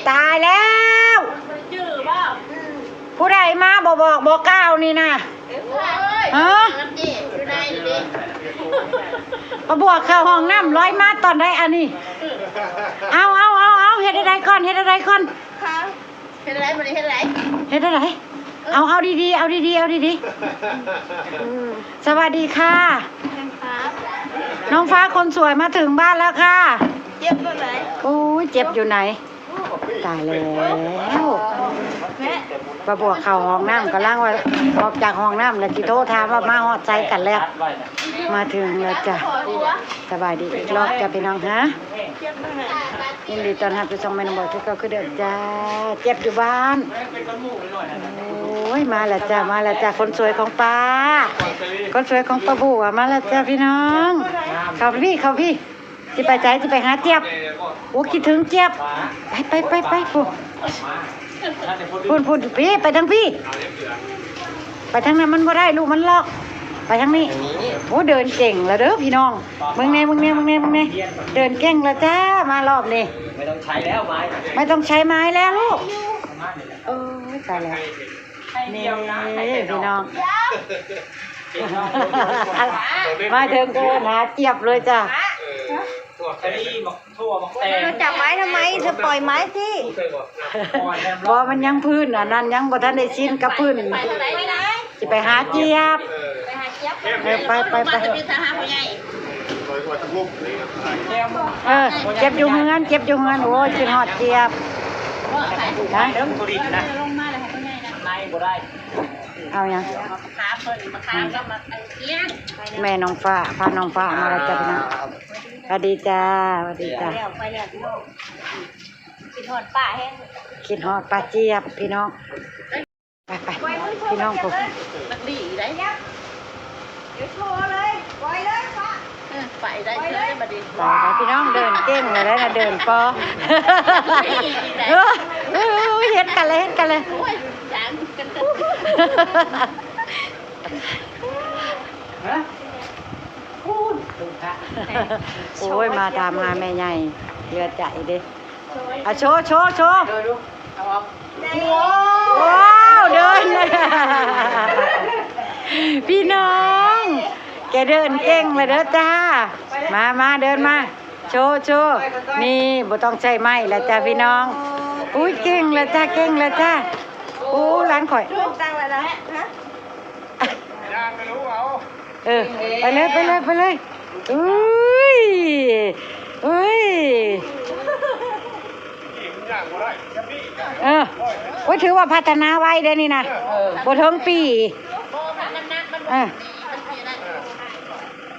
ຕາຍແລ້ວ ຜູ້ໃດມາບໍ່ບອກບໍ່ກ່າວນີ້ນະ ຮະ ປາບົວເຂົ້າຫ້ອງນ້ຳລອຍມາຕອນໃດອັນນີ້ ເອົາ ເອົາ ເອົາ ເຮັດໃດກ່ອນ ເຮັດໃດກ່ອນ ເຮັດໃດ ເຮັດໃດ ເຮັດໃດ ເອົາ ເອົາດີໆ ເອົາດີໆ ເອົາດີໆ ສະຫວັດດີຄ່ະ ນ້ອງຟ້າຄົນສວຍມາເຖິງບ້ານແລ້ວຄ່ະ ເຈັບຢູ່ໃນ ໂອ້ຍ ເຈັບຢູ່ໃນ ຕາຍແລ້ວ ປ້າບົວເຂົ້າຫ້ອງນ້ຳ ກຳລັງວ່າອອກຈາກຫ້ອງນ້ຳແລ້ວ ຊິໂທຖາມວ່າມາຮອດໃສກັນແລ້ວ ມາເຖິງແລ້ວຈ້ະ ສະບາຍດີອີກລອບຈ້ະພີ່ນ້ອງຮະ ຍິນດີຕ້ອນຮັບສູ່ຊ່ອງແມ່ນ້ອງບອຍຄືເກົ່າຄືເດີມຈ້າ ເຈັບຢູ່ບ້ານ ໂອ້ຍ ມາແລ້ວຈ້າ ມາແລ້ວຈ້າ ຄົນສວຍຂອງປ້າ ຄົນສວຍຂອງປ້າບົວມາແລ້ວຈ້າພີ່ນ້ອງ ເຂົ້າພີ່ ເຂົ້າພີ່ ຊິໄປໃສ ຊິໄປຫາຈຽບ ໂອ້ ຄິດເຖິງຈຽບ ໄປ ໄປ ໄປ ໄປ ພຸ້ນ ພຸ້ນ ພຸ້ນ ພີ່ ໄປທາງພີ່ ໄປທາງນັ້ນມັນບໍ່ໄດ້ ລູກມັນລັອກ ໄປທາງນີ້ ໂອ້ ເດີນເກັ່ງແລ້ວເດີພີ່ນ້ອງ ເບິ່ງແດ່ ເບິ່ງແດ່ ເບິ່ງແດ່ ເບິ່ງແດ່ ເດີນເກັ່ງແລ້ວຈ້າ ມາລອບນີ້ ໄມ່ຕ້ອງໃຊ້ໄມ້ແລ້ວລູກ ໂອ້ຍ ຕາຍແລ້ວ ນີ້ພີ່ນ້ອງ ມາເຖິງກໍເອີ້ນຫາຈຽບເລີຍຈ້າ ເອີ ຖົ່ວຄະລີ ໝາກຖົ່ວ ໝາກແຕງ เธอจับไม้ทำไม เธอปล่อยไม้สิ ບໍ່ ມັນຍັງພື້ນ ອັນນັ້ນຍັງບໍ່ທັນໄດ້ຊິນກັບພື້ນ ຊິໄປຫາຈຽບ ເອີ ໄປຫາຈຽບ ເອີ ໄປ ໄປ ໄປ ເອີ ເຈັບຢູ່ເຮືອນ ເຈັບຢູ່ເຮືອນ ໂອ້ຍ ຄິດຮອດຈຽບ ນະ ເອົາຫຍັງ ແມ່ນ້ອງຟ້າ ພານ້ອງຟ້າມາແລ້ວຈ້າພີ່ນ້ອງ ຫວັດດີຈ້າ ຫວັດດີຈ້າ ຄິດຮອດປ້າແຮງ ຄິດຮອດປ້າຈຽບພີ່ນ້ອງ ໄປໆ ພີ່ນ້ອງພຸ້ນ ນັກດີໄດ໋ ເອີ ໄປໄດ້ເທື່ອໃດ໋ບັດນີ້ ໄປໆ ພີ່ນ້ອງ ເດີນເກັ່ງແລ້ວນະ ເດີນປໍ ເອີ ເອີ ເຮັດກັນແລ້ວ ເຮັດກັນແລ້ວ ໂອ້ຍ ໂອ້ຍ ມາຖາມຫາແມ່ໃຫຍ່ ເຫຼືອໃຈເດ້ ອາ ໂຊ ໂຊ ໂຊ ວ້າວ ເດີນ ພີ່ນ້ອງ ແກເດີນເກັ່ງແລ້ວເດີຈ້າ ມາ ມາ ເດີນມາ ໂຊ ໂຊ ນີ້ ບໍ່ຕ້ອງໃຊ້ໄມ້ແລ້ວຈ້າພີ່ນ້ອງ ອຸ້ຍ ເກັ່ງແລ້ວຈ້າ ເກັ່ງແລ້ວຈ້າ ໂອ້ ຫຼານຂ້ອຍ ເອີ ໄປເລີຍ ໄປເລີຍ ໄປເລີຍ ອຸ້ຍ ອຸ້ຍ ເອີ ໂອ້ຍ ຖືວ່າພັດທະນາໄວເດ້ນີ້ນະ ບໍ່ເຖິງປີ ເອີ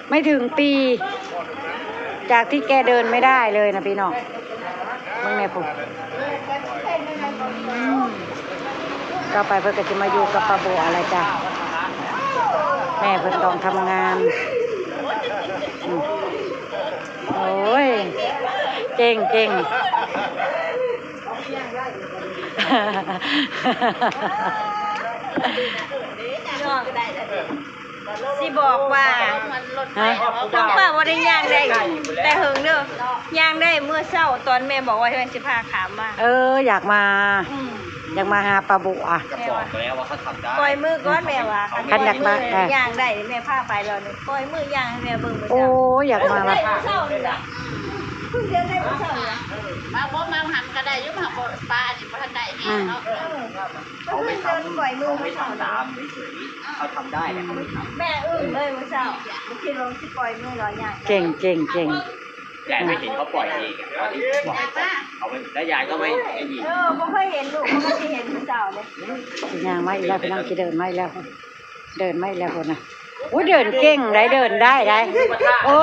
ໄມ່ເຖິງປີ ຈາກທີ່ແກເດີນໄມ່ໄດ້ເລີຍນະພີ່ນ້ອງ ເບິ່ງແນ່ພຸ້ນ ອືມ ຕໍ່ໄປເພິ່ນກໍຊິມາຢູ່ກັບປ້າບົວແລ້ວຈ້າ ແມ່ເພິ່ນຕ້ອງທຳງານ ອືມ ໂອ້ຍ ເກັ່ງ ເກັ່ງ ຊິບອກວ່າ ຮະ ນ້ອງປ້າບໍ່ໄດ້ຍ່າງໄດ້ແຕ່ເຫິງເດີ ຍ່າງໄດ້ມື້ເຊົ້າຕອນແມ່ບອກວ່າແມ່ຊິພາຂ້າມມາ ເອີ ຢາກມາ ອືມ ຢາກມາຫາປ້າບົວ ກໍບອກແລ້ວວ່າເຂົາທຳໄດ້ ປ່ອຍມືກ່ອນແມ່ວ່າ ຄັນຢາກມາ ເອີ ຍ່າງໄດ້ແມ່ພາໄປແລ້ວນີ້ ປ່ອຍມືຍ່າງໃຫ້ແມ່ເບິ່ງ ໂອ້ຍ ຢາກມາ ເມື່ອເຊົ້ານີ້ລະ ເພິ່ງເດີນໄດ້ມື້ເຊົ້ານີ້ລະ ມາບໍ່ມາຫັນກໍໄດ້ຢູ່ ມາບໍ່ ປ້ານີ້ບໍ່ທັນໄດ້ແນ່ເນາະ ອືມ ເຂົາໄປທຳ ເຂົາໄປທຳຕາມເສຍໆ ເຂົາທຳໄດ້ແຫຼະ ເຂົາໄປທຳ ແມ່ອຶ້ງເລີຍມື້ເຊົ້າ ບໍ່ຄິດວ່າມັນຊິປ່ອຍມືລອຍຍ່າງ ເກັ່ງ ເກັ່ງ ເກັ່ງ ຍາຍໄປເຫັນເຂົາປ່ອຍເອງ ຕອນທີ່ບອກໃຫ້ປ່ອຍ ເຂົາໄປ ແລ້ວຍາຍກໍໄປໄດ້ຍິນ ເອີ ບໍ່ເຄີຍເຫັນລູກ ເຂົາກໍຊິເຫັນມື້ເຊົ້າເດ້ ຊິຍ່າງມາອີກແລ້ວ ພີ່ນ້ອງ ຊິເດີນມາອີກແລ້ວ ເດີນມາອີກແລ້ວພຸ້ນນະ ໂອ້ຍ ເດີນເກັ່ງໄດ໋ ເດີນໄດ້ໄດ໋ ໂອ້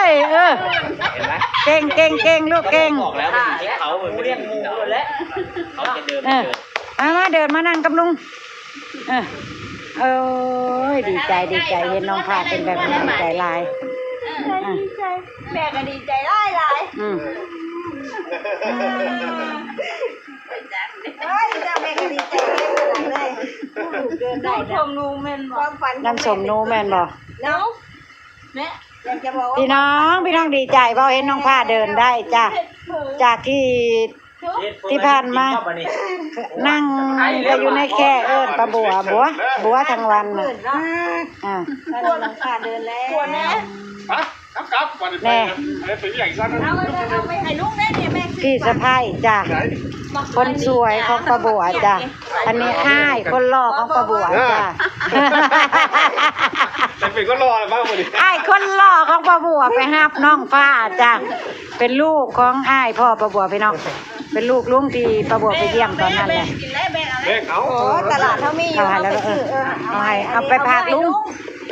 ຍ ເອີ ເຫັນໄໝ ເກັ່ງ ເກັ່ງ ເກັ່ງ ລູກເກັ່ງ ບອກແລ້ວມັນເຂົາມັນບໍ່ໄດ້ຍິນ ເຂົາຈະເດີນ ເອີ ມາ ມາ ເດີນມານັ່ງກັບລຸງ ເອີ ໂອ້ຍ ດີໃຈ ດີໃຈ ເຫັນນ້ອງພາເປັນແບບນີ້ ດີໃຈຫຼາຍ ເອີ ດີໃຈ ແມ່ກໍດີໃຈຫຼາຍໆ ອືມ ເອີ ເອີຍ ເຈົ້າແມ່ກໍດີໃຈເລີຍ ລູກເດີນໄດ້ ນ້ຳສົ້ມໜູແມ່ນບໍ່? ຄວາມຝັນ ນ້ຳສົ້ມໜູແມ່ນບໍ່? ເນາະ ແມ່ ຢາກຈະບອກວ່າ ພີ່ນ້ອງ ພີ່ນ້ອງດີໃຈບໍ່ ເຫັນນ້ອງພາເດີນໄດ້ຈ້າ ຈາກທີ່ ທີ່ຜ່ານມາ ນັ່ງກໍຢູ່ໃນແຄ່ເອີ້ນປາບົວ ບົວ ບົວທັງວັນນະ. ອ່າ ແນ່ ພີ່ສະໃພ້ຈ້ະ ຄົນສວຍຂອງປາບົວຈ້ະ. ອັນນີ້ອ້າຍຄົນຫຼໍ່ຂອງປາບົວຈ້ະ. ເປັນຄົນຫຼໍ່ແລ້ວມາມື້ນີ້ ອ້າຍຄົນຫຼໍ່ຂອງປາບົວໄປຮັບນ້ອງຟ້າຈ້ະ. ເປັນລູກຂອງອ້າຍພໍ່ປາບົວພີ່ນ້ອງ ເປັນລູກລຸງທີ່ປາບົວໄປຢ້ຽມຕອນນັ້ນແຫຼະ. ແບ່ງເອົາ ໂອ້ ຕະຫຼາດເຮົາມີຢູ່ ເອົາໃຫ້ແລ້ວ ເອີ ເອົາໃຫ້ ເອົາໄປຝາກລຸງ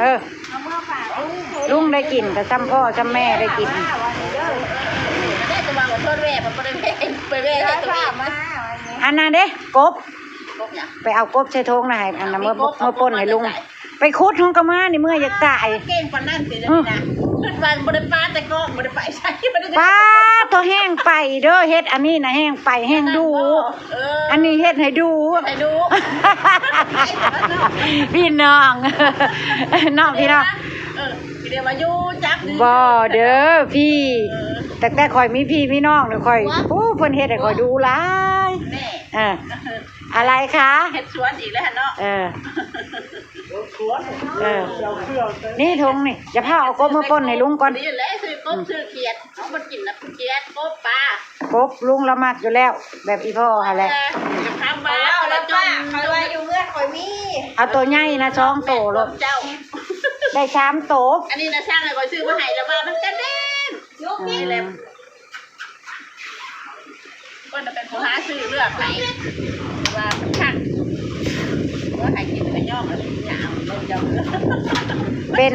ເອີ ເອົາເມືອຝາກລຸງ ລຸງໄດ້ກິນກໍຊ່ຳພໍ່ຊ່ຳແມ່ໄດ້ກິນ. ອັນນັ້ນເດ້ ກົບ ກົບຫຍັງ? ໄປເອົາກົບໃສ່ຖົງນະ ໃຫ້ອັນນັ້ນ ເມືອ ເມືອປົ່ນໃຫ້ລຸງ. ໄປຂຸດຫົງກະມານີ້ ເມື່ອຍຢາກຕາຍ. ເກັ່ງປານນັ້ນຕິ ດຽວນີ້ນະ. ຄິດວ່າບໍ່ໄດ້ປາແຕ່ກ້ອງ ບໍ່ໄດ້ໄປໃສ ບໍ່ໄດ້ ປາໂທ ແຮງໄປເດີ ເຮັດອັນນີ້ນະ ແຮງໄປ ແຮງດຸ. ເອີ ອັນນີ້ເຮັດໃຫ້ດຸ ໃຫ້ດຸ ພີ່ນ້ອງ ນ້ອງ ພີ່ນ້ອງ. ເອີ ດຽວວ່າຢູ່ຈັກ ບໍ່ເດີພີ່. ເອີ ຕັ້ງແຕ່ຂ້ອຍມີພີ່ມີນ້ອງນີ້ ຂ້ອຍ ໂອ້ ເພິ່ນເຮັດໃຫ້ຂ້ອຍດຸຫຼາຍ. ແນ່ ເອີ ອາໄລຄະ ເຮັດສວນອີກແລ້ວເນາະ. ເອີ ເອີ ນີ້ຖົງນີ້ ຢ່າພາເອົາກົບມາປົ່ນໃຫ້ລຸງກ່ອນ. ນີ້ແຫຼະ ຊື້ກົບ ອືມ ຊື້ຂຽດ ເອົາມາກິນນຳຂຽດ ກົບປາ ກົບລຸງລາວມັກຢູ່ແລ້ວ ແບບອີ່ພໍ່ຫັ້ນແຫຼະ. ເອີ ຄຳວ່າ ເອົາແລ້ວປ້າ ຂ້ອຍວ່າຢູ່ເຮືອນຂ້ອຍມີ ເອົາໂຕໃຫຍ່ນະ ສອງໂຕໂລດ ເຈົ້າ ໄດ້ສາມໂຕ. ອັນນີ້ນະ ຊ່າງໃຫ້ຂ້ອຍຊື້ມາໃຫ້ ລະວ່າມັນຈະແໜ້ນ ອືມ ນີ້ແຫຼະ. ເພິ່ນເປັນຜູ້ຫາຊື້ເລືອກໃຫ້ ວ່າມັນຄັກ ວ່າໃຫ້ກິນໄປຍອມ ເປັນ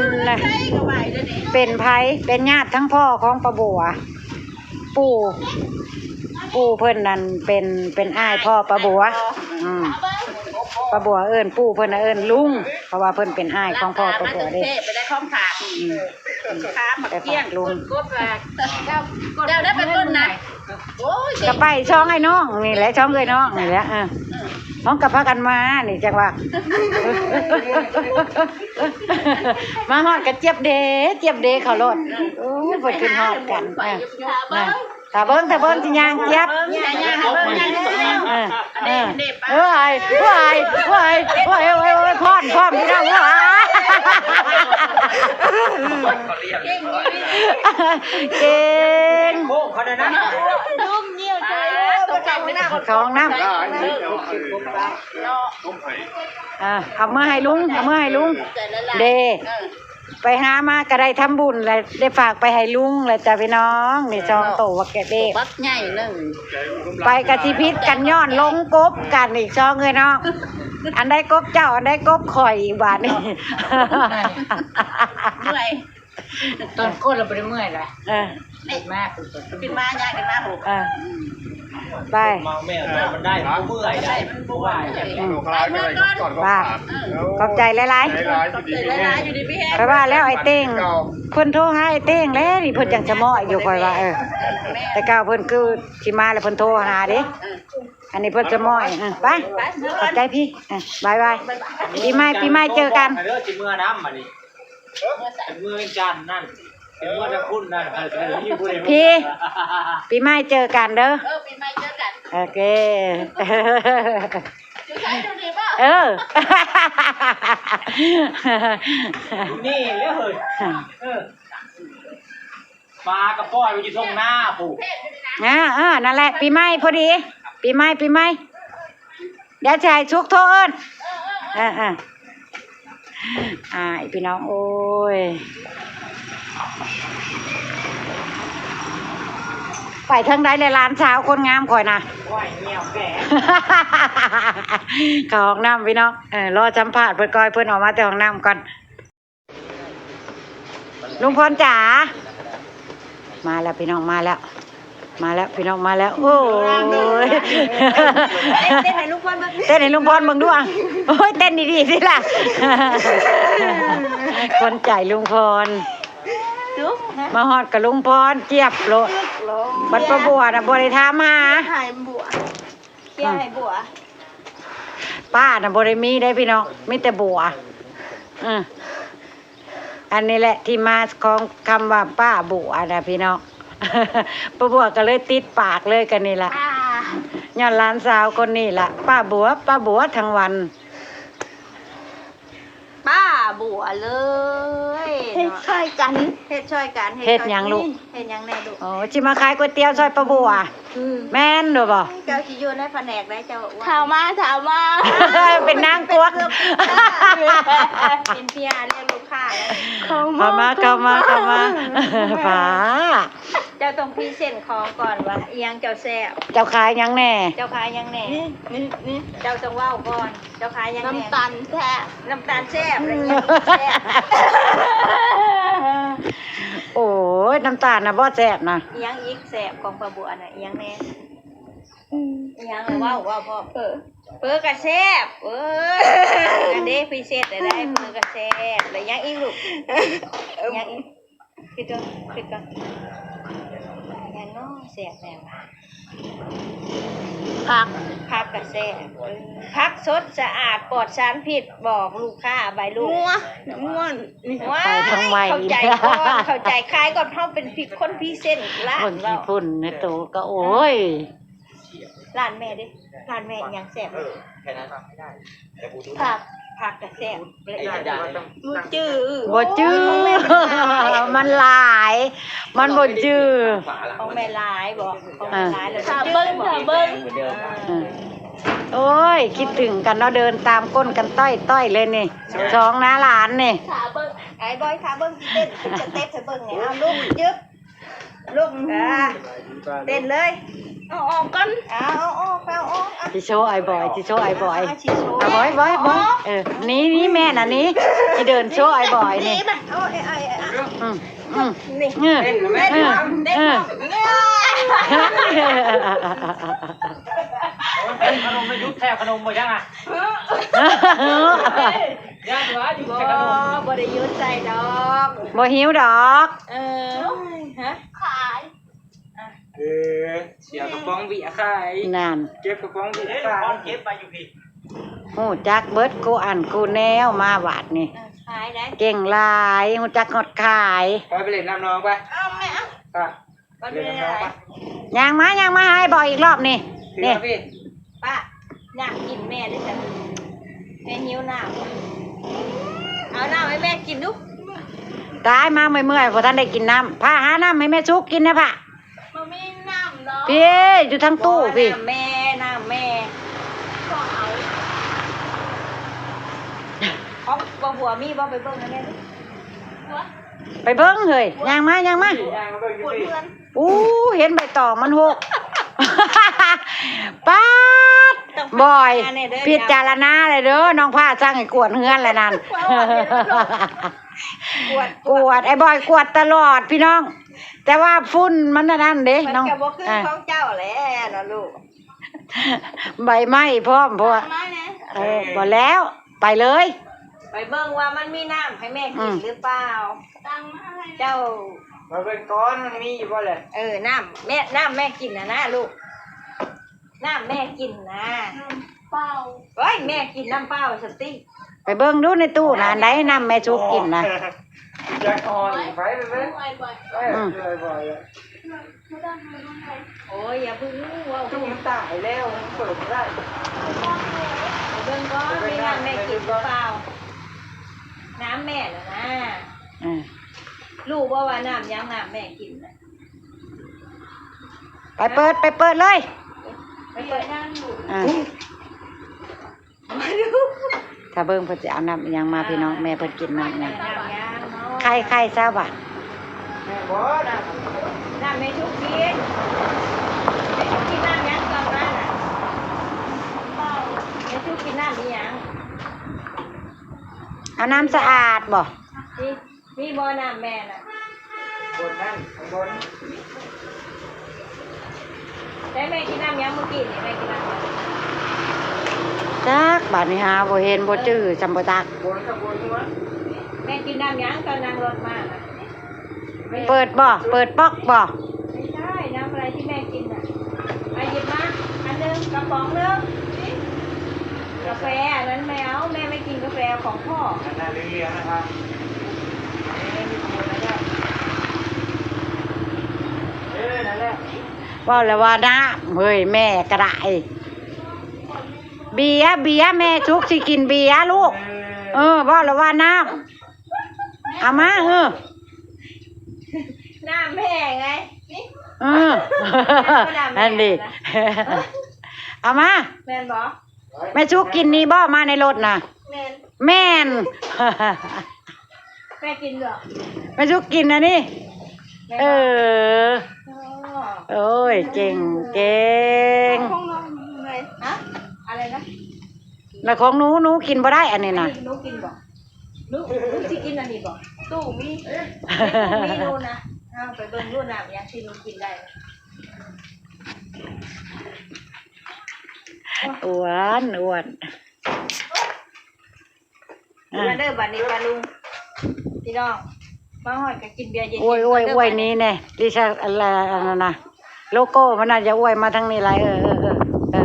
ເປັນໃຜ? ເປັນຍາດທັງພໍ່ຂອງປ້າບົວ ປູ່ ປູ່ເພິ່ນນັ້ນເປັນ ເປັນອ້າຍພໍ່ປ້າບົວ. ອືມ ປ້າບົວເອີ້ນ ປູ່ເພິ່ນນະເອີ້ນລຸງ ເພາະວ່າເພິ່ນເປັນອ້າຍຂອງພໍ່ປ້າບົວເດ້. ໄປໄດ້ຂອງຝາກ ອືມ ຂາມາກ ໄປຝາກລຸງ ເຈົ້າໄດ້ໄປຕົ້ນນະ. ໂອ້ຍ ກໍໄປຊ່ອງອ້າຍນ້ອງນີ້ແຫຼະ ຊ່ອງເອື້ອຍນ້ອງນີ້ແຫຼະ. ເອີ ເອີ ຫ້ອງກໍພາກັນມານີ້ ຈັ່ງວ່າ ມາຮອດກໍຈຽບເດ ຈຽບເດເຂົາໂລດ. ໂອ້ຍ ເພິ່ນຄິດຮອດກັນ. ເອີ ຖ້າເບິ່ງ ຖ້າເບິ່ງຊິຍ່າງຈຽບ ເອີ ເອີ ເອີ ເອີ ເອີ ເອີ ເອີ ເອີ ເອີ ພອນ ພອນ ພີ່ນ້ອງ ເອີ ເກັ່ງ ເກັ່ງ ເຂົ້າຫ້ອງນ້ຳ ເຂົ້າຫ້ອງນ້ຳ ເອີ ເອົາເມືອໃຫ້ລຸງ ເອົາເມືອໃຫ້ລຸງເດ້. ໄປຫາມາກໍໄດ້ທຳບຸນ ແລະ ໄດ້ຝາກໄປໃຫ້ລຸງແລ້ວຈ້າ ພີ່ນ້ອງ. ນີ້ສອງໂຕບັກແກະເບ້ ບັກໃຫຍ່ໜຶ່ງ ໄປກະຊິຜິດກັນຍ້ອນລົງກົບກັນອີກ ສອງເອື້ອຍນ້ອງ. ອັນໃດກົບເຈົ້າ ອັນໃດກົບຂ້ອຍອີກບາດນີ້. ເມື່ອຍ ຕອນກົດລະບໍ່ໄດ້ເມື່ອຍລະ. ເອີ ຂຶ້ນມາ ຂຶ້ນມາ ຍ່າງຂຶ້ນມາ. ເອີ ໄປ ເມົາແມ່ວ ມັນໄດ້ ບໍ່ເມື່ອຍໄດ້ ບໍ່ວ່າຫຍັງ. ອືມ ໄປເມືອກ່ອນ ໄປ ຂອບໃຈຫຼາຍໆ ຂອບໃຈຫຼາຍໆ ຢູ່ດີມີແຮງ. ຂ້ອຍວ່າແລ້ວ ໄອ້ເຕັງ ເພິ່ນໂທຫາໄອ້ເຕັງແລ້ວນີ້ ເພິ່ນຈັ່ງສະເໝາະຢູ່ ຂ້ອຍວ່າ. ເອີ ແຕ່ເກົ່າເພິ່ນຄືຊິມາແລ້ວ ເພິ່ນໂທຫາເດ້. ອັນນີ້ເພິ່ນສະເໝາະ. ເອີ ໄປ ຂອບໃຈພີ່. ເອີ ບາຍບາຍ ປີໃໝ່ ປີໃໝ່ເຈີກັນ. ຊິເມືອນຳບັດນີ້ ເມືອໃສ? ເມືອວຽງຈັນນັ້ນ ເມືອທາງພຸ້ນນັ້ນ ພີ່ ປີໃໝ່ເຈີກັນເດີ. ເອີ ປີໃໝ່ເຈີກັນ. ໂອເຄ ຢູ່ໃສ ຢູ່ນີ້ບໍ່? ເອີ ຢູ່ນີ້ແຫຼະເຮີ້ຍ. ເອີ ປາກໍປ່ອຍໄວ້ຢູ່ທົ່ງນາພຸ້ນ. ເອີ ເອີ ນັ້ນແຫຼະ ປີໃໝ່ພໍດີ ປີໃໝ່ ປີໃໝ່. ດຽວຊິໃຫ້ສຸກໂທເອີ້ນ. ເອີ ເອີ ອ້າຍພີ່ນ້ອງເອີຍ ໄປທາງໃດແລະ ຫຼານສາວຄົນງາມຂ້ອຍນະ? ເຂົ້າຫ້ອງນ້ຳພີ່ນ້ອງ. ເອີ ລໍສຳພາດເພິ່ນກ່ອນ ເພິ່ນອອກມາແຕ່ຫ້ອງນ້ຳກ່ອນ. ລຸງພອນຈ໋າ ມາແລ້ວພີ່ນ້ອງ ມາແລ້ວ ມາແລ້ວພີ່ນ້ອງ ມາແລ້ວ. ໂອ້ຍ ເຕັ້ນໃຫ້ລຸງພອນເບິ່ງ ເຕັ້ນໃຫ້ລຸງພອນເບິ່ງດູ. ໂອ້ຍ ເຕັ້ນດີໆ ຕິລະ ຄົນໃຈລຸງພອນ. ມາຮອດກໍລຸງພອນຈຽບໂລດ. ບັດປ້າບົວນະບໍ່ໄດ້ຖາມຫາ ຂຽວໃຫ້ບົວ ປ້ານະບໍ່ໄດ້ມີເດ້ພີ່ນ້ອງ ມີແຕ່ບົວ. ເອີ ອັນນີ້ແຫຼະທີ່ມາຂອງຄຳວ່າປ້າບົວນະພີ່ນ້ອງ. ປ້າບົວກໍເລີຍຕິດປາກເລີຍກັນນີ້ລະ. ຍ້ອນຫຼານສາວຄົນນີ້ລະ ປ້າບົວ ປ້າບົວທັງວັນ. ປ້າບົວເລີຍ ເຮັດຊ່ອຍກັນ ເຮັດຊ່ອຍກັນ. ເຮັດຫຍັງລູກ? ເຮັດຫຍັງແດ່ລູກ? ໂອ້ ຊິມາຂາຍກ໋ວຍຕຽວຊ່ອຍປ້າບົວ. ອືມ ແມ່ນຫຼືບໍ່? ເຈົ້າຊິຢູ່ໃນພະແນກໃດເຈົ້າ? ຖາມມາ ຖາມມາ ເປັນນາງກວັກ ເປັນເພຍຮຽກລູກຄ້າ. ເຂົ້າມາ ເຂົ້າມາ ເຂົ້າມາ ເຂົ້າມາ ເຂົ້າມາ. ປ້າ ເຈົ້າຕ້ອງພຣີເຊັນຂອງກ່ອນວ່າອີ່ຫຍັງເຈົ້າແຊບ. ເຈົ້າຂາຍຫຍັງແດ່? ເຈົ້າຂາຍຫຍັງແດ່? ນີ້ ນີ້ ນີ້ ເຈົ້າຕ້ອງເວົ້າກ່ອນ ເຈົ້າຂາຍຫຍັງແດ່? ນ້ຳຕານແຊບ ນ້ຳຕານແຊບ ແລ້ວອີ່ຫຍັງອີກແຊບ? ໂອ້ຍ ນ້ຳຕານນະບໍ່ແຊບນະ. ອີ່ຫຍັງອີກແຊບຂອງປ້າບົວນະ? ອີ່ຫຍັງແດ່? ອືມ ອີ່ຫຍັງລະເວົ້າ ເວົ້າພ້ອມ. ເປີ ເປີກະແຊບ. ເອີ ອັນນີ້ພຣີເຊັນໄດ້ ເປີກະແຊບ. ແລ້ວຫຍັງອີກລູກ? ຫຍັງອີກ? ຄິດກ່ອນ ຄິດກ່ອນ ຫຍັງເນາະແຊບແດ່ວະ? ຜັກ ຜັກກະແຊບ. ເອີ ຜັກສົດສະອາດປອດສານພິດ ບອກລູກຄ້າໄປລູກ. ງົວ ງົວ ໄປທາງໃໝ່ ເຂົ້າໃຈກ່ອນ ເຂົ້າໃຈ ຂາຍກ່ອນ. ເຮົາເປັນພິ ຄົນພຣີເຊັນຮ້ານ ເບິ່ງ ເວົ້າ ຂີ້ຝຸ່ນໃນໂຕກະ ໂອ້ຍ. ຮ້ານແມ່ເດ້ ຮ້ານແມ່ອີ່ຫຍັງແຊບ? ເອີ ແຄ່ນັ້ນ ຜັກ ຜັກກະແຊບ. ບໍ່ຈື່ ບໍ່ຈື່ ມັນຫຼາຍ ມັນບໍ່ຈື່. ຂອງແມ່ຫຼາຍບໍ? ຂອງແມ່ຫຼາຍ ແລ້ວຖ້າເບິ່ງ ຖ້າເບິ່ງ. ເອີ ໂອ້ຍ ຄິດເຖິງກັນເນາະ ເດີນຕາມກົ້ນກັນຕ້ອຍໆເລີຍນີ້ ສອງນ້າຫຼານນີ້. ຖ້າເບິ່ງ ອ້າຍບອຍ ຖ້າເບິ່ງຊິເຕັ້ນ ເປັນສະເຕັບໃຫ້ເບິ່ງນີ້. ເອົາ ລຸກ ຍຶບ ລົງ ເຕັ້ນເລີຍ. ເອົາອອກກ່ອນ ເອົາ ເອົາອອກ ເອົາອອກ. ຊິໂຊອ້າຍບອຍ ຊິໂຊອ້າຍບອຍ. ອ້າຍບອຍ ບອຍ ບອຍ. ເອີ ນີ້ ນີ້ແມ່ນອັນນີ້ ຊິເດີນໂຊອ້າຍບອຍນີ້. ອືມ ອືມ ນີ້ ເອີ ເອີ ເອີ ເປັນຂະໜົມ ໄດ້ຢຸດແຊບຂະໜົມບໍ່? ຍັງອະ ຍັງຫວາຢູ່ ບໍ່ ແຊບຂະໜົມ ບໍ່ໄດ້ຢຸດໃສ່ດອກ ບໍ່ຫິວດອກ. ເອີ ຮະ ຂາຍ ເອີ ເສຍກະປ໋ອງເບຍຂາຍ ນັ້ນ ເກັບກະປ໋ອງເບຍຂາຍ. ເກັບໄວ້ຢູ່ພີ້ ຮູ້ຈັກເບິດກູ່ອັນກູ່ແນວ ມາບາດນີ້ ເອີ ຂາຍໄດ້ ເກັ່ງຫຼາຍ ຮູ້ຈັກຮອດຂາຍ. ໄປ ໄປຫຼິ້ນນ້ຳໜອງໄປ ເອົາແມ່ ເອົາ ໄປ ໄປຫຼິ້ນນ້ຳໜອງໄປ. ຍ່າງມາ ຍ່າງມາ ໃຫ້ບອກອີກລອບນີ້ ນີ້ ປ້າ ນ້ຳກິນແມ່ເດ້ຊັ້ນ ແມ່ຫິວນ້ຳ ເອົານ້ຳໃຫ້ແມ່ກິນດູ. ຕາຍມາເມື່ອຍໆ ບໍ່ທັນໄດ້ກິນນ້ຳ ພາຫານ້ຳໃຫ້ແມ່ສຸກກິນແດ່ ພະ. ບໍ່ມີນ້ຳດອກ ພີ້ ຢູ່ທາງຕູ້ພີ້ ນ້ຳແມ່ ນ້ຳແມ່ ຂອງບໍ່ບົວມີບໍ່? ໄປເບິ່ງໃຫ້ແມ່ດູ ໄປເບິ່ງເຮີ້ຍ ຍ່າງມາ ຍ່າງມາ. ອູ້ ເຫັນໃບຕອງມັນຫົກ ປາດ ບອຍ ພິຈາລະນາແລ້ວເດີ ນ້ອງພາສັ່ງໃຫ້ກວດເຮືອນແລ້ວນັ້ນ. ກວດ ກວດ ໄອ້ບອຍກວດຕະຫຼອດພີ່ນ້ອງ ແຕ່ວ່າຝຸ່ນມັນອັນນັ້ນເດ້ ມັນກໍບໍ່ຄືຂອງເຈົ້າແຫຼະເນາະລູກ ໃບໄມ້ພ້ອມ ເພາະວ່າ ເອີ ບໍ່ແລ້ວ ໄປເລີຍ ໄປເບິ່ງວ່າມັນມີນ້ຳໃຫ້ແມ່ກິນ ອືມ ຫຼືເປົ່າ. ເຈົ້າ ມາເບິ່ງກ່ອນ ມັນມີຢູ່ບໍ່ແຫຼະ? ເອີ ນ້ຳແມ່ ນ້ຳແມ່ກິນນະນະລູກ ນ້ຳແມ່ກິນນະ ນ້ຳເປົ່າ. ໂອ້ຍ ແມ່ກິນນ້ຳເປົ່າຊັ້ນຕິ. ໄປເບິ່ງດູໃນຕູ້ນະ ອັນໃດນ້ຳແມ່ສຸກກິນນະ. ຢາກອ່ອນ ໄປ ໄປເບິ່ງ ອືມ ໂອ້ຍ ຢ່າເພິ່ງເວົ້າ ຕູ້ມັນຕາຍແລ້ວ ມັນເປີດບໍ່ໄດ້. ໄປເບິ່ງກ່ອນ ມີນ້ຳແມ່ກິນຫຼືເປົ່າ ນ້ຳແມ່ນະນະ. ອືມ ຮູ້ບໍ່ວ່ານ້ຳຫຍັງ ນ້ຳແມ່ກິນນະ? ໄປເປີດ ໄປເປີດເລີຍ ໄປເປີດ ອ່າ ຖ້າເບິ່ງເພິ່ນຊິເອົານ້ຳອີ່ຫຍັງມາ ພີ່ນ້ອງ ແມ່ເພິ່ນກິນນ້ຳຫຍັງ ໄຂ່ ໄຂ່ຊາວບາດ ນ້ຳແມ່ຊຸກກິນ ແມ່ຊຸກກິນນ້ຳຫຍັງຕອນມານະ? ແມ່ຊຸກກິນນ້ຳອີ່ຫຍັງ? ເອົານ້ຳສະອາດບໍ່? ມີບໍ່ນ້ຳແມ່ນະ? ບົນນັ້ນ ຂ້າງບົນ ແຕ່ແມ່ກິນນ້ຳຫຍັງມື້ກີ້ນີ້? ແມ່ກິນນ້ຳຫຍັງ? ຈັກ ບາດນີ້ຫາບໍ່ເຫັນ ບໍ່ຈື່ ຈຳບໍ່ຈັກ. ບົນ ຂ້າງບົນຫົວ ແມ່ກິນນ້ຳຫຍັງຕອນນັ່ງລົດມານະ? ເປີດບໍ່? ເປີດປັອກບໍ່? ໄມ່ໃຊ່ ນ້ຳອະໄລທີ່ແມ່ກິນນະ? ມາຫຍິບມາອັນໜຶ່ງ ກະປ໋ອງໜຶ່ງ. ກາແຟອັນນັ້ນແມ່ເອົາ ແມ່ໄມ່ກິນກາແຟ ເອົາຂອງພໍ່. ນັ້ນນະ ເຫຼືອງໆນະ ເອີ ນັ້ນແຫຼະ. ເວົ້າແລ້ວວ່ານ້ຳ ເຮີ້ຍ ແມ່ກໍໄດ້ ເບຍ ເບຍ ແມ່ສຸກຊິກິນເບຍລູກ ເອີ ເວົ້າແລ້ວວ່ານ້ຳ ເອົາມາ ເອີ ນ້ຳແມ່ໄງ ນີ້ ເອີ ນ້ຳແມ່ ນັ້ນເດ ເອົາມາ ແມ່ນບໍ່? ແມ່ສຸກກິນນີ້ບໍ່? ມາໃນລົດນະ ແມ່ນ ແມ່ນ ແມ່ກິນບໍ່? ແມ່ສຸກກິນອັນນີ້ ແມ່ນບໍ່? ເອີ ອໍ ໂອ້ຍ ເກັ່ງ ເກັ່ງ ຂອງນ້ອງເລີຍ ຮະ ອະໄລນະ? ແລ້ວຂອງໜູ ໜູກິນບໍ່ໄດ້ອັນນີ້ນະ ອັນນີ້ໜູກິນບໍ່? ໜູ ໜູຊິກິນອັນນີ້ບໍ່? ຕູ້ມີ ໃນຕູ້ມີໜູນະ ເອົາໄປເບິ່ງດູນະ ຫຍັງທີ່ໜູກິນໄດ້ ອ້ວນ ອ້ວນ ອ່ະ ມາເດີບັດນີ້ປ້າລຸງ ພີ່ນ້ອງ ມາຮອດກໍກິນເບຍເຢັນໆ ໂອ້ຍ ໂອ້ຍ ໂອ້ຍ ນີ້ແນ່ ລິຊາ ອັນລະ ອັນນັ້ນນະ ໂລໂກ້ມັນນະ ຢ່າອວຍມາທາງນີ້ຫຼາຍ ເອີ ເອີ ເອີ ເອີ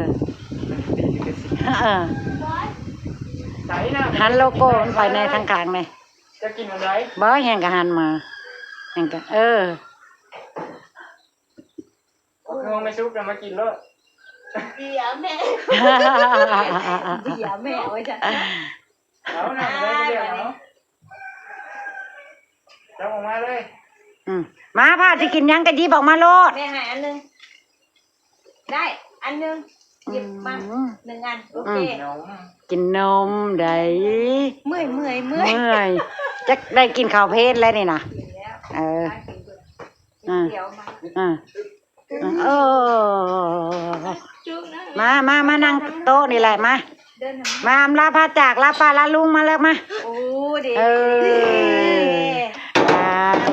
ເອີ ໃສ່ນະ ຫັນໂລໂກ້ມັນໄປແນ່ທາງຂ້າງນີ້ ຈະກິນອັນໃດ? ບໍ່ ແຮ່ງກະຫັນມາ ແຮ່ງກະ ເອີ. ຄືຂອງແມ່ສຸກນະ ມາກິນໂລດ ເບຍແມ່ ເບຍແມ່ ວ່າຊັ້ນ ເອົານຳໄດ້ ເອົາ ຈັບອອກມາເລີຍ ອືມ ມາ ພາຊິກິນຫຍັງກໍຫຍິບອອກມາໂລດ ແມ່ໃຫ້ອັນໜຶ່ງ ໄດ້ອັນໜຶ່ງ ຫຍິບມາ ອືມ ໜຶ່ງອັນ ໂອເຄ ອືມ ກິນນົມໄດ້ ເມື່ອຍ ເມື່ອຍ ເມື່ອຍ ເມື່ອຍ ຈັກໄດ້ກິນເຂົ້າເພນແລ້ວນີ້ນະ ກິນແລ້ວ ເອີ ໄປກິນ ອ່າ ດຽວມາ ອ່າ ເອີ ມາ ມາ ມານັ່ງໂຕະນີ້ແຫຼະ ມາ ມາອຳລາພາຈາກ ລາປ້າລາລຸງມາເລີຍ ມາ ໂອ້ ເດ້ ເອີ ອ່າ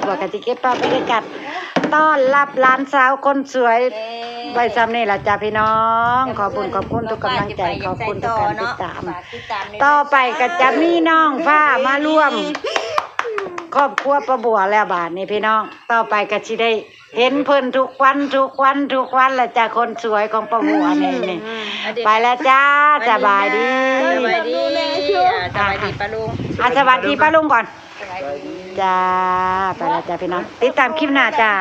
ພວກກະຊິເກັບພາບບັນຍາກາດຕ້ອນຮັບຫຼານສາວຄົນສວຍ ເອີ ໄວ້ຊ່ຳນີ້ລະຈ້າພີ່ນ້ອງ ຂອບຄຸນ ຂອບຄຸນທຸກກຳລັງໃຈ ຂອບຄຸນທຸກການຕິດຕາມ ຕໍ່ໄປກໍຈະມີນ້ອງຟ້າມາຮ່ວມຄອບຄົວປ້າບົວແລ້ວບາດນີ້ພີ່ນ້ອງ ຕໍ່ໄປກໍຊິໄດ້ ເຫັນເພິ່ນທຸກວັນ ທຸກວັນ ທຸກວັນລະຈ້າ ຄົນສວຍຂອງປ້າບົວນີ້ ນີ້ ອືມ ໄປລະຈ້າ ສະບາຍດີ ສະບາຍດີ ອ່າ ສະບາຍດີປ້າລຸງ ອ່າ ສະບາຍດີປ້າລຸງກ່ອນ ສະບາຍດີ ຈ້າ ໄປລະຈ້າພີ່ນ້ອງ ຕິດຕາມຄລິບໜ້າຈ້າ.